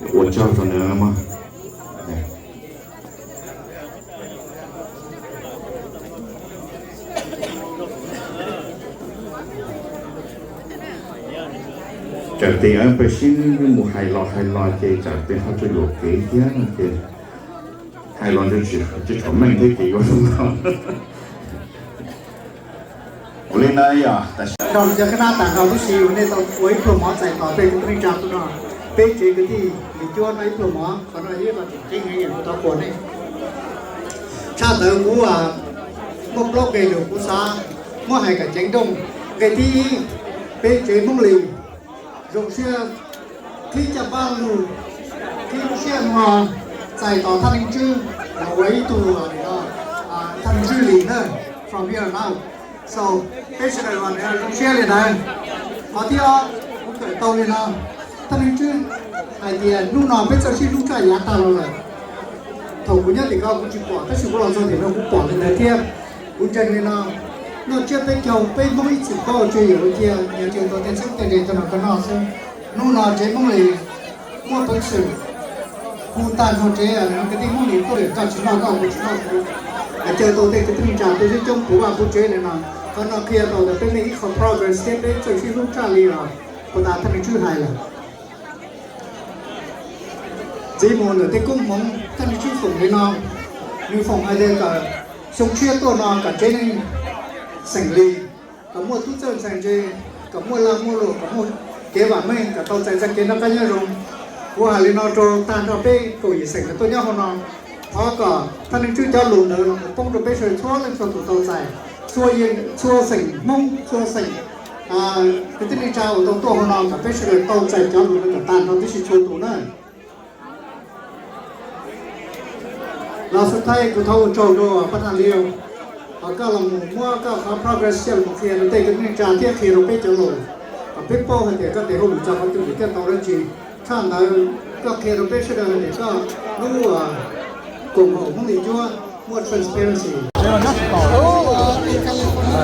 Ua tsaug rau nws mog. Tsam tes peb sib mus hais los hais los ces tsam tes ho tsis yuam kev thiab no ces hais los tsis tshua meej thiab ces yuav zoo no. Ua li no yog tam sim no cov kab nab tas nrho tib si, nej tau ua ib pluag mov txais tos tej kwv tij neej tsa tuaj noj peb tsev kwv tij Lis Cuab no ib pluag mov. Qhov no yog ib qho tseem ceeb heev, kuv thov qhuas nej. Tshaj tawm kuv muaj plaub nqe lus kuv xav muab hais kom ceev nrooj. Nqe thib ib, peb tsev Hmoob Lis zoo siab qhib caj npab lug, qhib lub siab no txais tos Thaj Neej Tswb los ua ib tug Thaj Neej Tswb Lis na, from here on out. So peb sawv daws zoo siab li ntawd. Qhov thib ob, kuv kawm tau li no, Thaj Neej Tswb hais tias hnub no peb txawj sib hlub tshaj yav tag los lawm. Thaum kuv nyob tim ko kuv tsis pom, tab sis kuv los txog tim no kuv pom li ntawd thiab. Kuv ntseeg li no, noj tsiab peb caug peb Hmoob ib txwm paub tswv yim ua cia, nyias ntseeg tau tej txheeb tej ze tau noj koj noj xwb. Hnub no tsev Hmoob Lis muaj peev xwm hu tag nrho tsev, kwv tij Hmoob Lis tuaj lawm, koj tsis noj koj, kuv tsis noj kuv. Caw tau tej kwv tij neej tsa tuaj sib coob puv vaj puv tsev li no, qhov no qhia tau tias peb muaj ib qho progress thiab peb txawj sib hlub tshaj li los puag ta Thaj Neej Tswb hais lawm. Txiv mus ntawm tej koob hmoov Thaj Neej Tswb foom li no, nws foom hais tias kom xyoo tshiab tuaj no kom tsev neeg xeem Lis, kom muaj tub txawj ntxhais ntse, kom muaj lag muaj luam, kom muaj kev vam meej, kom tau txais txoj kev noj qab nyob zoo. Kuv hais li no rau tag nrho peb kaum yim xeem uas tuaj nyob hauv no, thov kom Thaj Neej Tswb cov lus ntawd los poob rau peb sawv daws txhua leej txhua tus tau txais, txhua xeem Hmoob, txhua xeem kwv tij neej tsa uas tau tuaj hauv no kom peb sawv daws tau txais cov lus ntawd kom tag nrho tib si txhua tus na. Los xub thawj kuv thov ua tsaug rau Paj Thaj Liv, hos koj los mus muab koj qhov progress coj los qhia rau tej kwv tij neej tsa thiab qhia rau peb cov laus, kom peb paub hais tias koj tes hauj lwm txog qhov twg, koj tau dab tsi. Tshaj ntawd koj qhia rau peb sawv daws hais tias koj lub koom haum Hmoob Lis Cuab muaj transparency. Ua ke los mus no.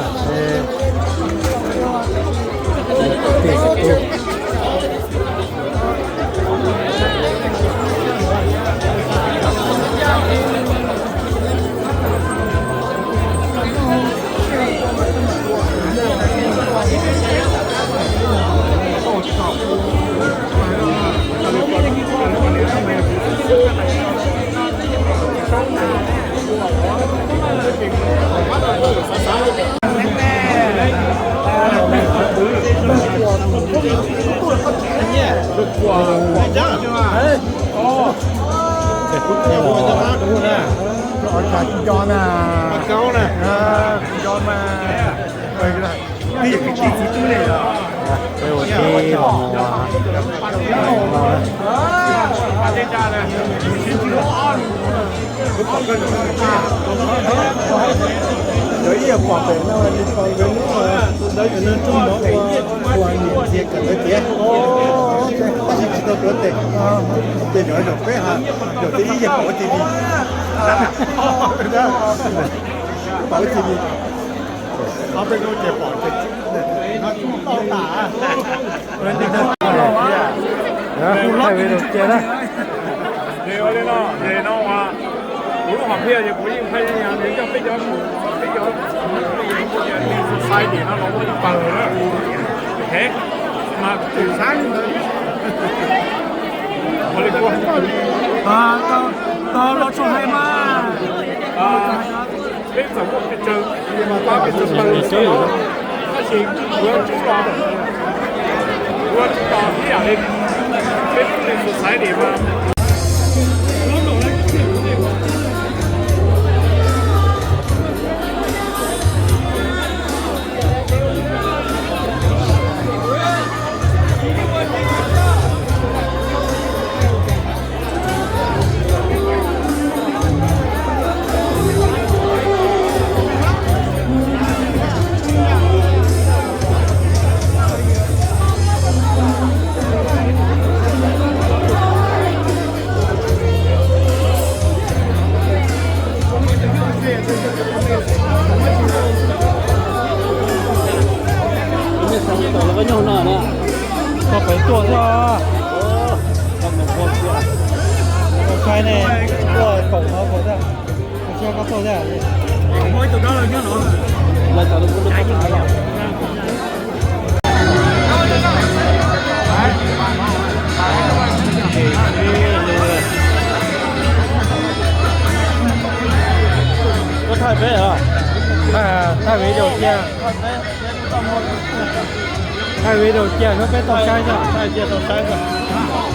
Cov ib yam pom pem no li tau nkawd lub ntawd, cov neeg rooj mov es ua niam txiv kawm ntawv tiav, tab sis tsis tau tuav tes, ces zaum zaum peb ha, zaum peb ib yam pom ua T V, pom ua T V. Ua li no, ces no uas kuv lub hom phiaj ces kuv yeej pheej yog nws coj peb cov, peb cov society no los ua ib pawg na. Hev, mas txwm xav li ntawd. Ua li ua, tau los tsuas hais mas. Peb txawm muaj pes tsawg, peb txawm pawg los xwb, tab sis yuav tsum los, yuav tsum los ib yam li peb society mas. Ne, tuaj koom no koom thiab, kuv siab koj tuaj thiab. Koj thaij peb os, thaij video cia, thaij video cia, koj peb tau saib xwb, thaij cia tau saib xwb.